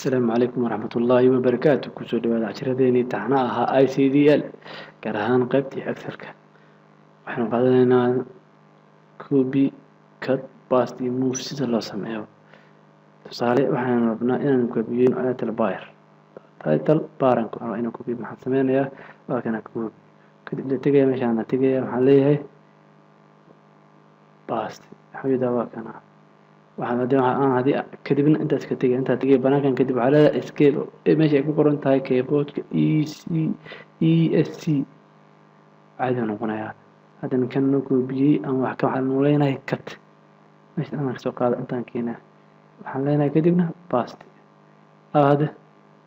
Asalaamu calaykum waraxmatullaahi wabarakaatu. Kusoo dhawaada cashiradeenii taxna ahaa ICDL, gaar ahaan qaybtii Excelka. Waxaynu qaadanaynaa copy, cut, paste iyo move sida loo sameeyo. Tusaale, waxaanu rabnaa inaanu kobiyeyno title bar. Title baran rabaa inaan kobiyo. Maxaan sameynayaa? Waa kana copy. Kadib la tegaya, meeshaan tegaya, waxaan leeyahay paste. Waxaan ujeedaa waa kana. Waxaan hadii kadibna intaas ka tegay, intaa tegay banaankan. Kadib waxaa leedahay escape, meesha ay ku qoran tahay keyboardka E C E S C, caadi noqonayaa. Haddana kan noo koobiyey ama wax ka waxaan leenahay cut. Meesha aan kasoo qaado, intaan keenaa, waxaan leenahay kadibna paste. Hadda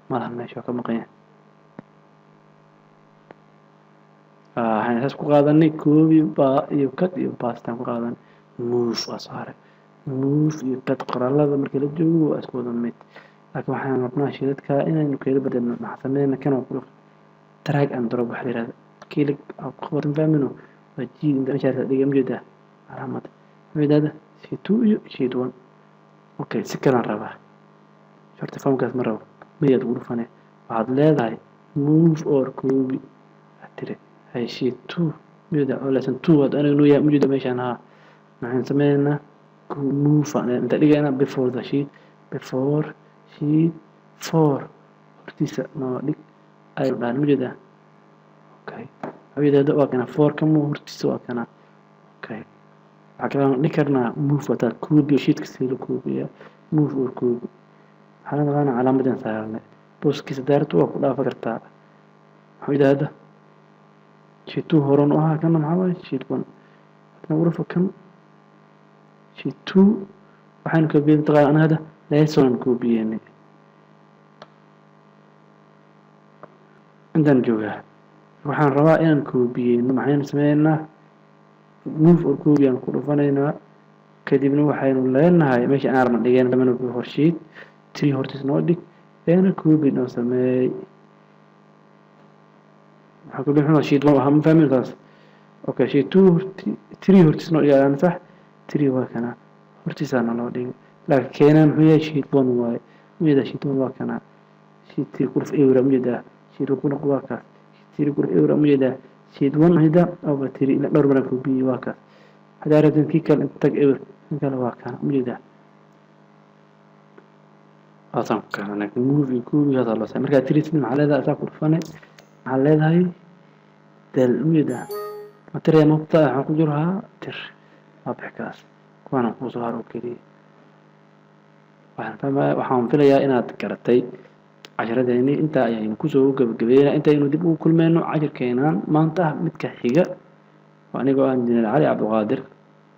malaha, meesha waa ka maqan yahay. Waxaan saas ku qaadanay copy ba iyo cut iyo paste aan ku qaadanay. Move waa soo haray. Move iyo cut qoraalada markii la joogo waa isku wada mid, laakiin waxaan rabnaa shidadka inaynu kala bedelno. Maxaa sameynaa? Kan waa ku drag and drop waxa la yihahda. Click qabatan, fahmino? Waa jiid inta meeshaas dhiga. Ma jeedaa calaamad? Ma jeedaa sheet two iyo sheet one? Okay, si kalaan rabaa. Short formkaas ma rabo. Miyaad ugu dhufanay? Waxaad leedahay move or copy. Waxaad tiri hay sheet two. Majeeda oo lesson two had aniga noo yahay? Ma jeeda meeshaan? Haa, maxaan sameynaynaa? Move inta dhigayna before the sheet, before sheet four, hortiisa noo dhig aynu dhahan. Ma jeedaa? Okay, waxaa waa kana four kama hortiisa, waa kana. Okay, waxaa kaloo dhigi karnaa move. Wataa copy, sheetka sida loo copy-ya. Move or copy waxaa la naqaanaa calaamadan saarnay booskiisa. Daartu waa ku dhaafa kartaa. Maxuu yidhaahda? Sheet two horan u ahaa, kana maxaa waaye? Sheet one. Hadana ugu dhafo kan sheet two. Waxaynu koobiyey mataqaana? Anaga hadda lesson koobiyeynay. Intaan joogaa, waxaan rabaa inaan koobiyeyno. Maxaynu sameynaa? Move or copy aan ku dhufanaynaa. Kadibna waxaynu leenahay meesha aan rabna dhigeen, before sheet three, hortiis noo dhig, eena copy noo sameey. Maxaa copy? Muxuu sheet one ahaa? Ma fahmin taas? Okay, sheet two horti, three hortiis noo dhigaan. Sax, three waa kana, hortiisaana loo dhigay. Laakiin keenaa muxuu yahay? Sheet one waaye. Ujeedaa sheet one waa kana. Sheet three kurf ewra. Ujeedaa sheet one ku noqo, waa kaas. Sheet three kurf ewra. Ujeedaa sheet one ujeedaa over three ila dhowr maraan koobiyey, waa kaas. Haddaa rabtin kii kale, inta tag, ewer kan kale waa kana. Ujeedaa waasaan ku keenanay move iyo copy haasaa loo sameey. Markaa tirisid, maxaa leedahay? Asaa ku dhufanay. Maxaa leedahay? Del. Ujeedaa material mabta waxaa ku jiro haa tir, waa bix kaas. Kuwaana kuu soo har oo keliya. Waxaan fahmaya, waxaan filayaa inaad garatay casharadeeni. Intaa ayaynu kusoo gabagabeynaa. Intaynu dib ugu kulmeyno cashirkeenan maanta ah midka xiga, anigoo ah Injineer Cali Cabdiqaadir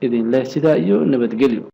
idin leh sidaa iyo nabadgelyo.